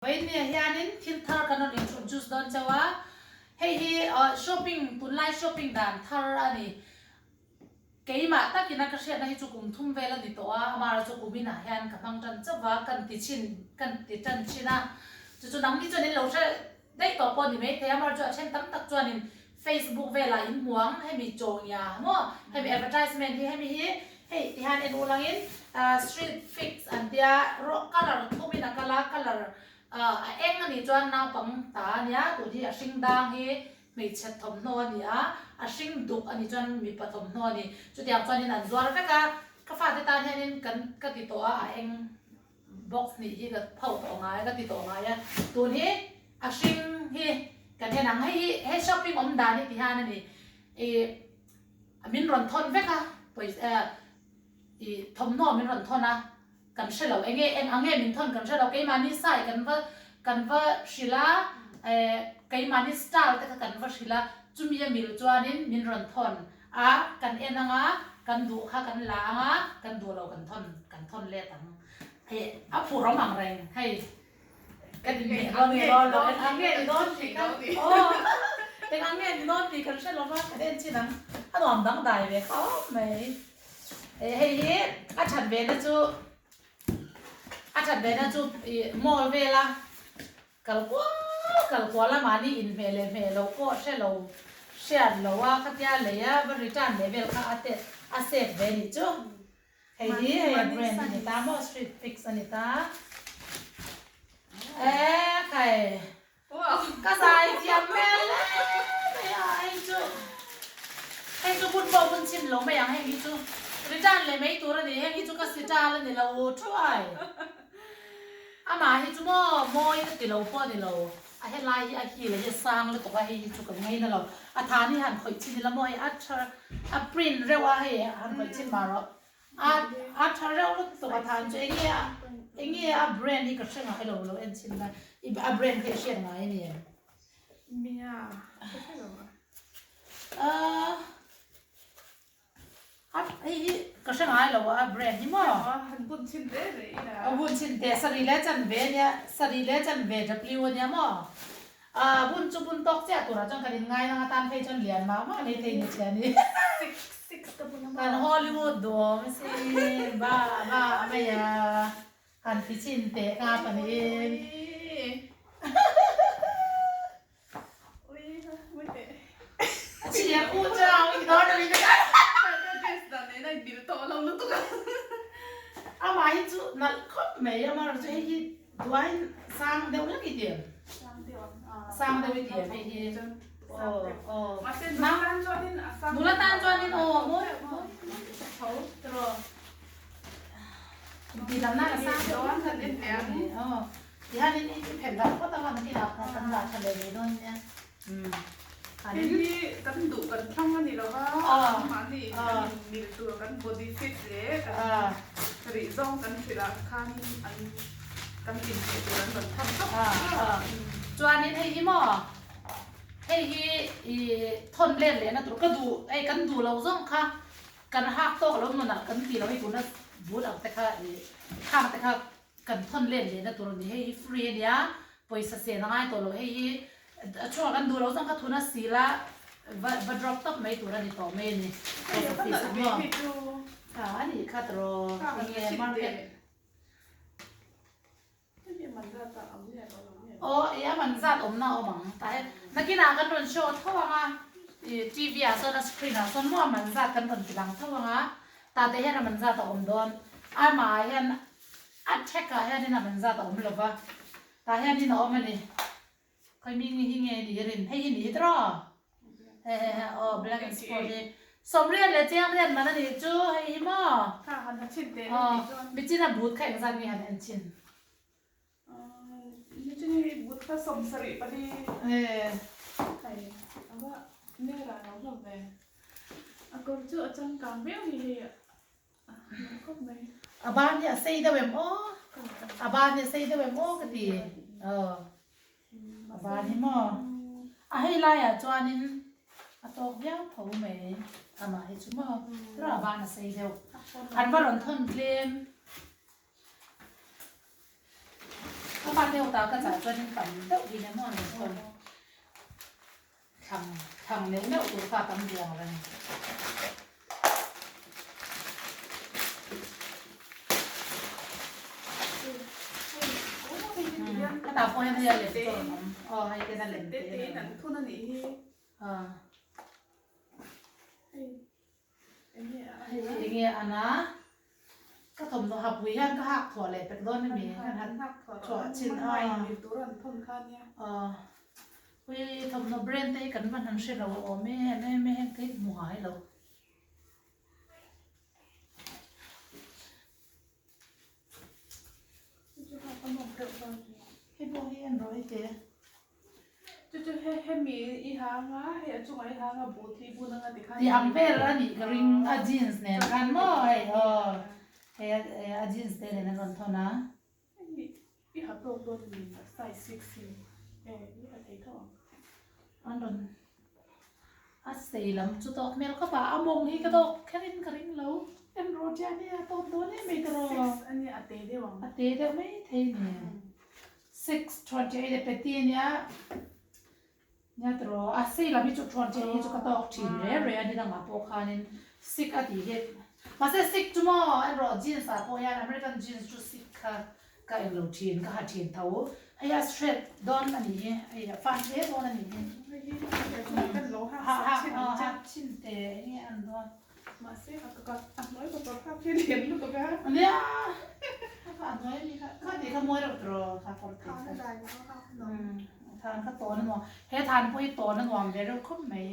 Vawinia hianin thil thar kan rawn introduce dawn chauh a, hei hi shopping tunlai shopping dan thar a ni. Keimah takina ka hriatna hi chu kum thum vel a ni tawh a, amara chu kum inah hian ka hmang tan chauh va, kan ti chhin kan ti tan thin a, chu chu nangni chuan in lo hre daih tawh pawh a ni maithei a, amara chu a then tam tak chuanin Facebook velah in hmu ang, hemi chawngia maw hemi advertisement hi hemi hi hei tihian en ulangin street fix an tia rawh colour thumin a kal a colour a eng a nih chuan naupang ta a nia tun hi a hring dang hi hmeichhe thawmhnaw a ni a a hring duk a nih chuan mipa thawmhnaw a ni chutiang chuanin an zuar vek a ka fate tan hianin kan ka ti tawh a a eng Box hnih hi ka phauh tawh ngai ka ti tawh ngai a, tun hi a hring hi kan en ang, hei hi he shopping awm dan hi ti hian a ni, ih min rawn thawn vek a pawisa ih thawmhnaw min rawn thawn a, kan hre lo enge eng ang nge min thawn kan hre lo, keimahni sai kan va kan va hrilh a, eh keimahni style te kha kan va hrilh a, chumi a mil chuanin min rawn thawn a, kan en ang a, kan duh kha kan la ang a, kan duh lo kan thawn kan thawn let ang. Hei a phur awm ang reng hei kan inneih dawn nge dawn lo eng ang nge ni dawn tih kha aw eng ang nge ni dawn tih kan hre lo va kan en chin ang a nuam dangdai ve khawp mai. Hei hi a that ve na chu a that ve na chu ih mall vela Kal kual kal kual a mahni inhmeh leh hmeh loh pawh hre lo hriat lo a khatia lei a va return leh vel kha a te a save ve nih chu. Hei hi hei a brand a ni ta maw street fix a ni ta. Eee khai ka zai thiam hmel hle mai a hei chu hei chu hun pawh hun chhin lo mai ang heng hi chu return leh mai tur a ni heng hi chu ka sital a ni lo thuai. Amah hi chu maw mawi ka ti lo pawh a ni lo, a helai hi a heel hi a sang lutuk a, hei hi chu ka ngaina lo. A than hi han khawih chhin ila maw hei a tha a print reuh a hei han khawih chhin mah rawh. A a tha reuh lutuk a than chu enge a enge a brand hi ka hre ngai lo lo en chhin la i a brand kha i hriat ngai a ni em? Nia ka hre lo a. Ahh. A hei hi ka hre ngai lo a brand hi maw? A han bun chhin te rei ila. A bun chhin te saree leh chan ve ania saree leh chan ve W ania maw? A bun chu bun tawk chiah turah chuan kan in ngai nang atan phei chuan lian mah mah mai thei ni che a ni. Six six ka bun a maw? Kan Hollywood duhawm si ba ba mai a han ti chhin teh ka panin. Chhia u chau i dawn a ni ka Amah hi chu nalh khawp mai amah erawh chu hei hi duain sang deuh hlek i ti em? Sang deuh i ti em hei hi? Aw aw Nula tan chuanin aw mawi mawi tho tiraw Intih lam nan a sang deuh hlek a ni aw. Tihianin i phelh dah phawt anga nakin ah khan kan dah tha leh mai dawn nia. Umm. Hei hi kan duh kan thlang a ni lo va, mahni kan inmil tur kan body fit leh kan rih zawng kan hrilh ah khanin an kan inhmeh tur an rawn thlang tawp a. Chuanin hei hi maw hei hi i thawn let lehna tur ka duh hei kan duh loh zawng kha kan hak tawk lo nunah kan ti lo hei tuna bul ang te kha i khang te kha Kan thawn let lehna tur a ni, hei hi free a nia, pawisa sen a ngai tawh lo, hei hi a chhungah kan duh loh zawng kha thun a sil a, va va drop tawp mai tur a ni tawh mai a ni, post office ah maw? Tha a nih kha tawh enge market. Aw i a man zat awmna a awm ang tah hian nakinah kan rawn show tho ang a, i TV ah sawn a screen ah sawn maw a man zat kan rawn ti lang tho ang a, tah te hian a man zat a awm dawn, amah ah hian A thek ah hianin a man zat a awm lo va, tah hianin a awm a ni. Khawi mi hi nge ni hi rin? Hei hi ni hi tiraw? He he he aw black and sport hi. Sawmriat leh chiangriat man a nih chu hei hi maw? Kha han ha chhin teh reng tih chuan. Michin a but kha engzat nge han en chhin? Michin hi but kha 74. Hei a va nera lo hlawm ve. A kawr chu a changkang viau hi hei. A ban hi a sei deuh em aw? A ban hi a sei deuh em aw ka ti. Aw. A ban hi maw? A hei laiah chuanin a tawk viau tho mai. Amah hi chu maw? Tura a ban a sei deuh. An va rawn thawn tlem. Ka pa deuh ta ka chah chuan in tam deuh hi emaw an rawn thawn. Thlang thlang neuh neuh tur kha tam duh ang reng. Ka ta pawh hian hei a lem tawh ang awm. Aw hei ten a lem te an thun a nih hi. Hei enge an a ka thawmhnaw ha pui hian ka hak thuah leh pek dawn ami kan han thuah chin a ui thawmhnaw brand te hi kan van han hre lo a awm em em e heng te hi hmu ngai lo. Hei pawh hi en rawh hei te. Chu chu he hemi i hang a, hei a chungah i hang a boot hi bun anga tikhan. Ti ang vel a nih ka ring a jeans nen khan maw hei aw hei a jeans te nen a rawn thawn a. Hei i ha tawk dawn a ni size six hi e i ha thei tho ang. An rawn a sei lam chu tawk hmel khawp a, a mawng hi ka tawk kher in ka ring lo en rawh chian hi a tawk dawn em mai tawh rawh. Six a nia a te deuh ang. A te deuh mai thei nen. 6:28 a peti a nia nia tawh a sei lam hi chu 28 hi chu ka tawk thin re re a ni dangah pawh khanin sik a tih hi mahse sik chu maw erawh jeans ah pawh hian American jeans chu sik kha ka englo thin ka ha thin tho hei a straight dawn a nih hi hei a fan hle dawn a nih hi ha ha ha chin te enge an dawn. Mahse a ka a hnuai ka kawr phak hi lian lutuk a. Nia a hnuai ami kha kha tih kha mawi reuh tawh kha kawr tih kha. Than kha tawn a nuam he than pawh hi tawn a nuam ve reuh khawp mai.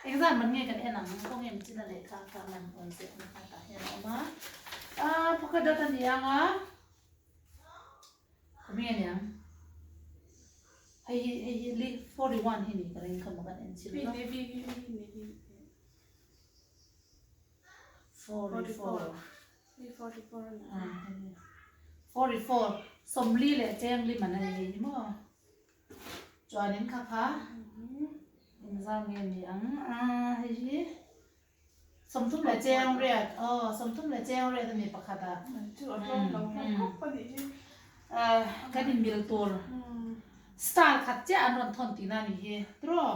Engzat man nge kan en ang kawng em chin a lehkha kha man awn zeh na kha tah hian a awm a. A polka dot a ni ang a. Khaw nge niang hei hi hei hi li 41 hi ni ka ring kha maw kan en chhin lo. 44 sawmli leh chengli man a ni ni maw chuanin kha kha engzam nge ni ang a hei hi sawmthum leh cheng riat aw sawmthum leh cheng riat a ni pakhat ah kan inmil tur style khat chiah an rawn thawn tihna a nih hi tiraw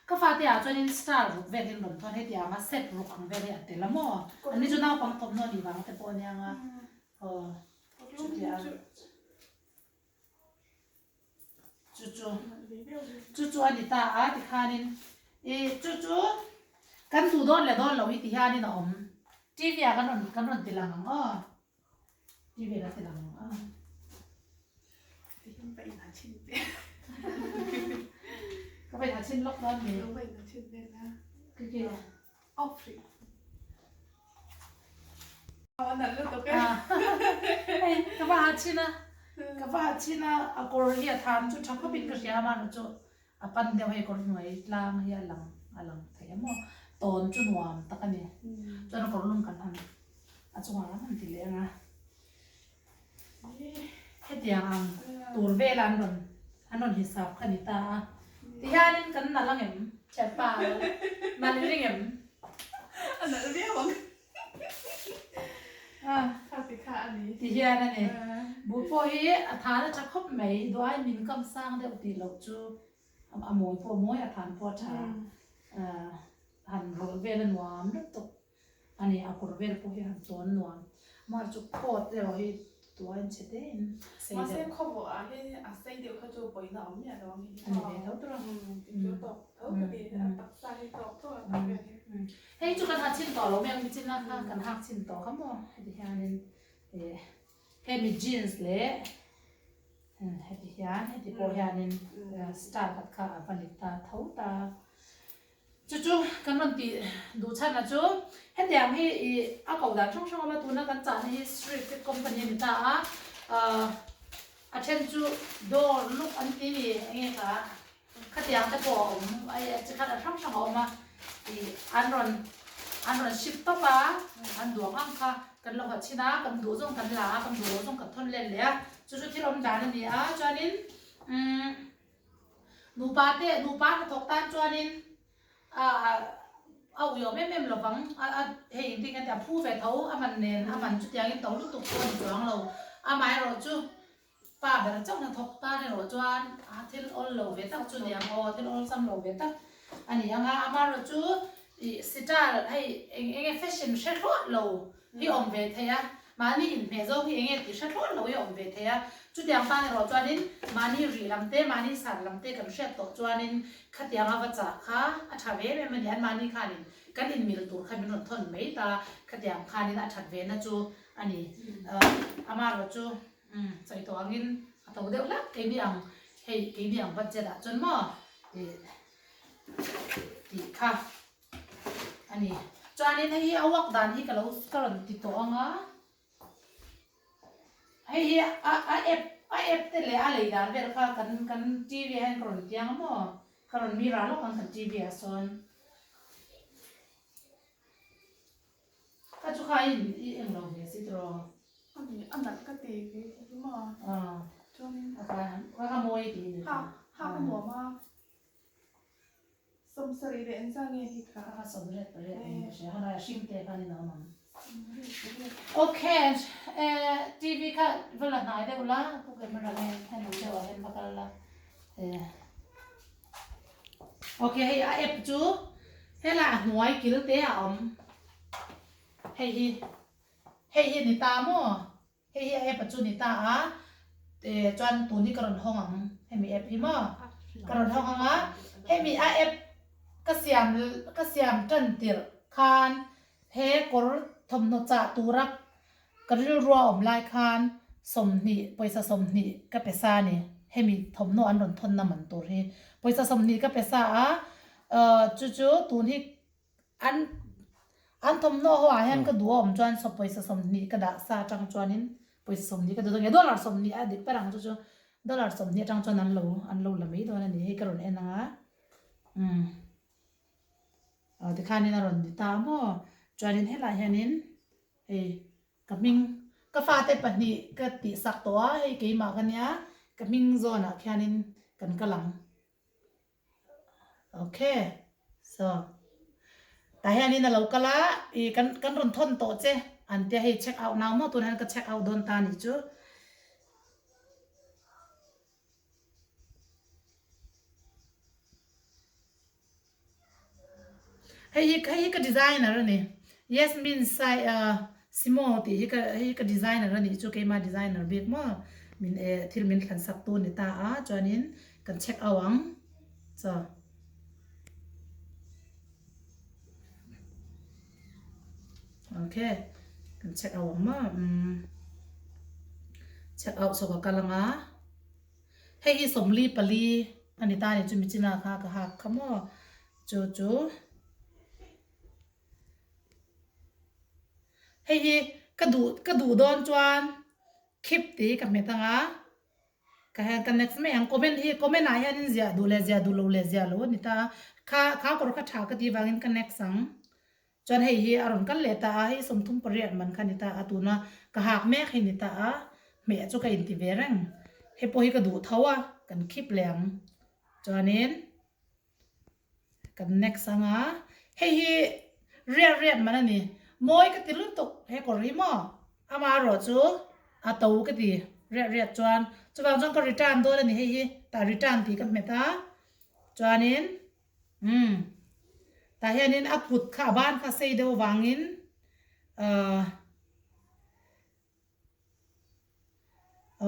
Ka fate ah chuanin star ruk vel hi an rawn thawn heti ang a set ruk ang vel hi a tel a maw? Anni chu naupang thawmhnaw nih vang te pawh a nia nga aw chuti ang chu chu chu chu a ni ta a tikhanin i chu chu kan duh dawn leh dawn loh hi ti hianin a awm TV ah kan rawn kan rawn ti lang ang aw TV ah kan ti lang ang aw. Tihian ka inha chhin te. Ka va inha chhin lawk dawn mi. Ka va inha chhin vel a. Ki ki. Off rih. A nalh lutuk e. Hei ka va ha chhin a. Ka va ha chhin a a kawr hi a than chu tha khawpin ka hria a manu chu a pan deuh hei kawr hnuai tlang hi a lang a lang thei a maw. Tawn chu nuam tak a ni. Chuan a kawr lum kan han a chungah kan han ti leh ang a. Hetiang ang tur vela an rawn an rawn hisap kha ni ta a. Tihianin kan nalh ang em? Thianpa nalh i ring em? A nalh viau ang. Kha ti kha a ni. Tihian a ni. Buh pawh hi a than a tha khawp mai. Duai min kam sang deuh tih loh chu a mawi pawh a mawi a than pawh a tha. Han rawlh vel a nuam lutuk. A ni, a kawr vel pawh hi han tawn nuam. Amah chu coat erawh hi tuai in chhe te in sei deuh. Mahse khawvawh ah hian a sei deuh kha chu pawina a awm miah lo ang hi. A ni ve tho tur a. Tih chu tawk tho ka ti, a taksa hi tawk tho a tak vel hi. Hei chu kan ha chin tawh lo mai ang nichin a kha kan hak chin tawh kha maw heti hianin eh hemi jeans leh heti hian heti pawh hianin style khat kha a va ni ta tho ta. Chu chu kan rawn tih duh chhan a chu hetiang hi ih a koh dan hrang hrang a awm a, tuna kan chahna hi street food company a ni ta a, ahh a then chu dawr luk an ti ni eng nge kha khatiang te pawh a awm a chi khat a hrang hrang a awm a ih an rawn an rawn ship tawp a an duang ang kha kan lo ha chhin a kan duh zawng kan la a kan duh loh zawng kan thawn let leh a chu chu thil awm dan a ni a chuanin umm. Nupa te, nupa hnathawk tan chuanin a a uiawm em em lovang a a hei engtin nge tia phu ve tho a man nen a man chutiangin to lutuk pawh a ni chuang lo amaherawhchu Pa ber chauh hnathawk tan erawh chuan thil awl lo ve tak chu ni ang aw, thil awlsam lo ve tak a ni ang a. Amaherawhchu ih sitar hei eng enge fashion hre hluah lo hi awm ve thei a, mahni inhmeh zawng hi enge tih hre hluah lo hi awm ve thei a. Chutiang tan erawh chuanin mahni rih lam te, mahni san lam te kan hriat tawh chuanin khatianga va chah kha a tha ve em em a ni. Anmahni khanin kan inmil tur kha min rawn thawn mai ta, khatiang khanin a that ve na chu a ni. Amaherawhchu. Umm sawi tawh angin a to deuh hlak keini ang hei keini ang budget ah chuan maw tih tih kha a ni. Chuanin hei hi a work dan hi ka lo ka rawn ti tawh ang a, hei hi a a app a app te leh a lei dan vel kha kan kan TV ah hian ka rawn ti ang maw ka rawn mi ral lawk ang kan TV ah sawn. Ka chu kha in i eng lo ve si tiraw? Ani a nalh ka ti kei ka hi maw? Aw. Chuanin. A ka ka ka mawi ti ni. Ha ha ka nuam a. Sawmsarih leh engzah nge hi kha? Ka ka sawmriat pariat niin ka hria. Helai a hring te khan in a awm ang. Okay, eh TV kha va la hnai deuh la, pu camera nge henu deuh ah hian va kal la. Eh. Ok hei a app chu helai a hnuai kil te a awm hei hi hei hi ni ta maw hei hi a app chu ni ta a eh chuan tun hi ka rawn hawng ang hemi app hi maw ka rawn hawng ang a hemi a app ka siam ka siam tan tirh khan he kawr thawmhnaw chah tura Ka rilrua awm lai khan 20, pawisa 20 ka pe sa a ni. Hemi thawmhnaw an rawn thawnna man tur hi pawisa 20 ka pe sa a, chu chu tun hi an an thawmhnaw ho ah hian ka duh a awm chuan saw pawisa 20 ka dah sa atang chuanin pawisa 20 ka duh dawn nge dollar 20 a dik ber ang chu chu dollar 20 atang chuan an lo an lo la mai dawn a ni. Hei ka rawn en ang a, umm. Tikhanin a rawn ni ta maw? Chuanin helaiah hianin Hei ka hming ka fate pahnih ka tih sak tawh a, hei keimah ka nia, ka hming zawnah khianin kan kal ang. Ok, so tah hianin a lo kal a, ih kan kan rawn thawn tawh che an tia hei check out nau maw tunah hian ka check out dawn ta a nih chu. Hei hi hei hi ka designer a ni Yasmin Sai ah Simo tih hi ka hei hi ka designer a nih chu keima designer bik maw min eh thil min thlan sak tu ni ta a chuanin kan check out ang chaw. Ok kan check out ang maw umm check out saw ka kal ang a. Hei hi 44 a ni ta a ni chumi chin ah kha ka hak kha maw chu chu hei hi ka duh ka duh dawn chuan khip tih hi ka hmet ang a ka hian ka next mai ang comment hi comment ah hian in ziah duh leh ziah duh loh leh ziah loh a ni ta a kha kha kawr kha tha ka tih vangin ka next ang. Chuan hei hi a rawn kal leh ta a, hei 38 man kha ni ta a, tuna ka hak mek hi ni ta a, hmeh chu ka inti ve reng. Hei pawh hi ka duh tho a, kan khip leh ang. Chuanin kan next ang a, hei hi riat riat man a ni, mawi ka ti lutuk he kawr hi maw, amaherawh chu a to ka ti riat riat chuan, chuvang chuan ka return dawn a ni hei hi, tah return tih ka hmet a, chuanin. Umm. Tah hianin a kut kha a ban kha sei deuh avangin ahh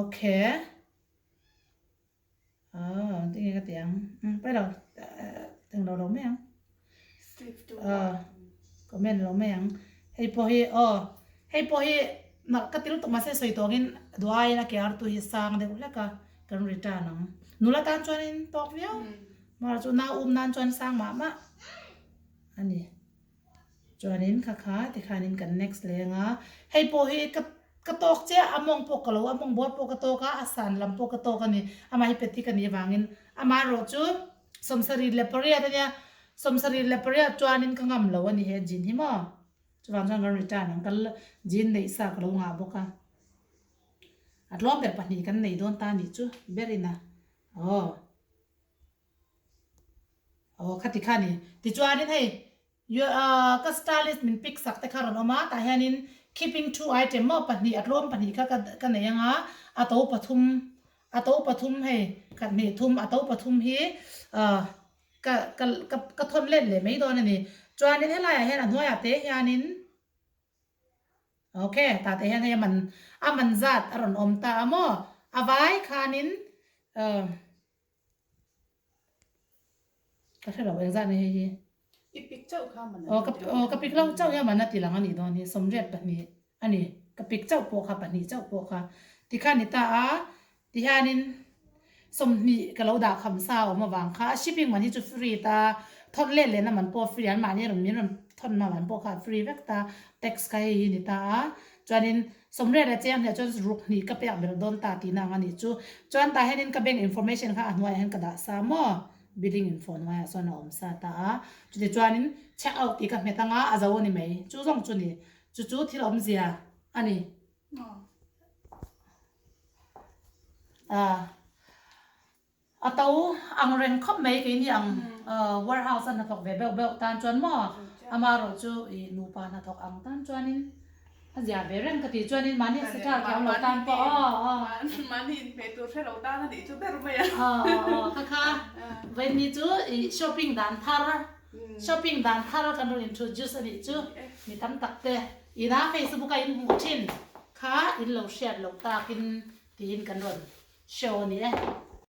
okay ahh tinge ka ti ang umm pailo englo lo mai ang ahh comment lo mai ang hei pawh hi aw hei pawh hi nalh ka ti lutuk mahse sawi tawh angin duaiin a ke ar tu hi sang deuh hlek a kan return ang nula tan chuanin tawk viau. Hmar chu nau um nan chuan sang mah mah a ni. Chuanin kha kha tikhanin kan next leh ang a. Hei pawh hi ka ka tawk chiah a mawng pawh ka lo a mawng bawr pawh ka tawk a, a san lam pawh ka tawk a ni. Amah hi peti ka nih avangin amaherawh chu 78 a nia, 78 chuanin ka ngam lo a ni he jean hi maw. Chuvang chuan kan return ang, ka jean neih sa ka lo ngah bawk a. A tlawm ber pahnih kan nei dawn ta a nih chu berin a aw. Aw khati kha ni. Tichuanin hei ka stylist min pick sak te kha rawn awm a, tah hianin keeping two item maw pahnih a tlawm pahnih kha ka nei ang a, a to pathum. A to pathum hei khat hnih thum a to pathum hi ah ka ka ka ka thawn let leh mai dawn a ni. Chuanin helaiah hian a hnuaiah te hianin ok tah te hian hei a man a man zat a rawn awm ta a maw a vai khanin ah Ka hre lo engzah ni hei hi. I pik chauh kha man a ti aw ka pik lo chauh hian man a ti lang a nih dawn hi 82 a ni ka pik chauh pawh kha pahnih chauh pawh kha tikhan ni ta a tihianin 20 ka lo dah kham sa a awm avang kha shipping man hi chu free ta thawt let lehna man pawh free an mahni rawn min rawn thawnna man pawh kha a free vek ta tax kha hei hi ni ta a Chuanin 80 a cheng hliah chuan ruk hnih ka pek belh dawn ta tihna ang a nih chu. Chuan tah hianin ka bank information kha a hnuaiah hian ka dah sa maw? Billing info hnuaiah sawn a awm sa ta a. Chuti chuanin check out tih ka hmet anga a zo a ni mai. Chu zawng chu ni. Chu chu thil awmzia a ni. A to ang reng khawp mai keini ang warehouse a hnathawk ve beuh beuh tan chuan maw amaherawh chu ih nupa hnathawk ang tan chuanin a zia ve reng ka tih chuanin mahni a sitral thiam lo tan pawh aw aw. Mahni inhmeh tur hre lo tan a nih chu ber mai a. Aw aw kha kha vawiin chu ih shopping dan thar shopping dan thar kan rawn introduce a nih chu mi tam tak te ina facebook a inhmuh thin kha in lo hriat loh takin tiin kan rawn show a ni e.